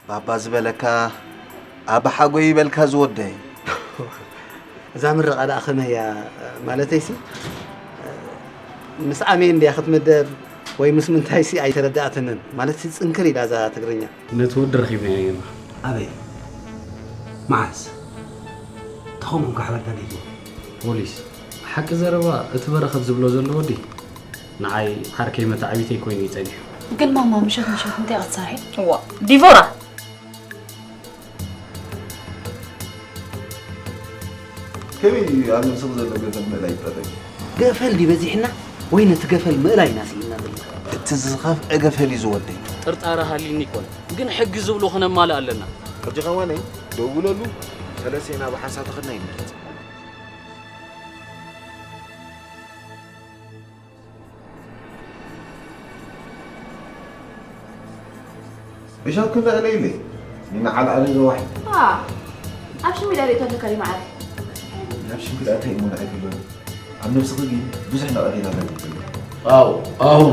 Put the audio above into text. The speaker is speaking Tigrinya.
ባባ ዝበለካ ኣባሓጎይ ይበልካ ዝወደይ። እዛ ምርቓ ደኣ ከመይ እያ? ማለተይሲ፣ ምስ ኣሜ እንድያ ክትምደብ ወይ ምስ ምንታይሲ ኣይተረዳእትንን። ማለትሲ ጽንክር ኢላ እዛ ትግርኛ። ነቲ ወዲ ረኺብናዮ ኢና። ኣበይ? መዓስ? ተኸምኩም ካሕበርካ ዲኹ? ፖሊስ። ሓቂ ዘረባ እቲ በረኸት ዝብሎ ዘሎ ወዲ ንዓይ ዓርከይ መተዓቢተይ ኮይኑ እዩ ጸኒሑ። ግን ማማ ምሸት ምሸት እንታይ ክትሰርሒ? ዋ ዲቮራ ከመይ እዩ ኣብ ነብስኺ ዘሎ ገፈል ምእላይ ይጠጠኝ? ገፈል ድዩ በዚሕና ወይ ነቲ ገፈል ምእላይ ኢና ስኢንና ዘለና? እቲ ዝኸፍአ ገፈል እዩ ዝወደይ። ጥርጣረ ሃልይኒ ይኮን ግን ሕጊ ዝብሎ ክነማልእ ኣለና። ሕጂ ከማነይ ደውለሉ ሰለስቴና ብሓንሳብ ተኸድና ይምረፅ። እሻብ ክንረአ ለይለ ንዓል ኣነ ዘዋሕ ኣብ ሽሚዳ ርእቶ ኣለካ ዲ መዓረ ናብ ሽምግል ኣታይ እሞ ንዓይ ክብለኒ ኣብ ነብስኺ ግን ብዙሕ ነቐፌታ ተብልክኒ ኣው ኣው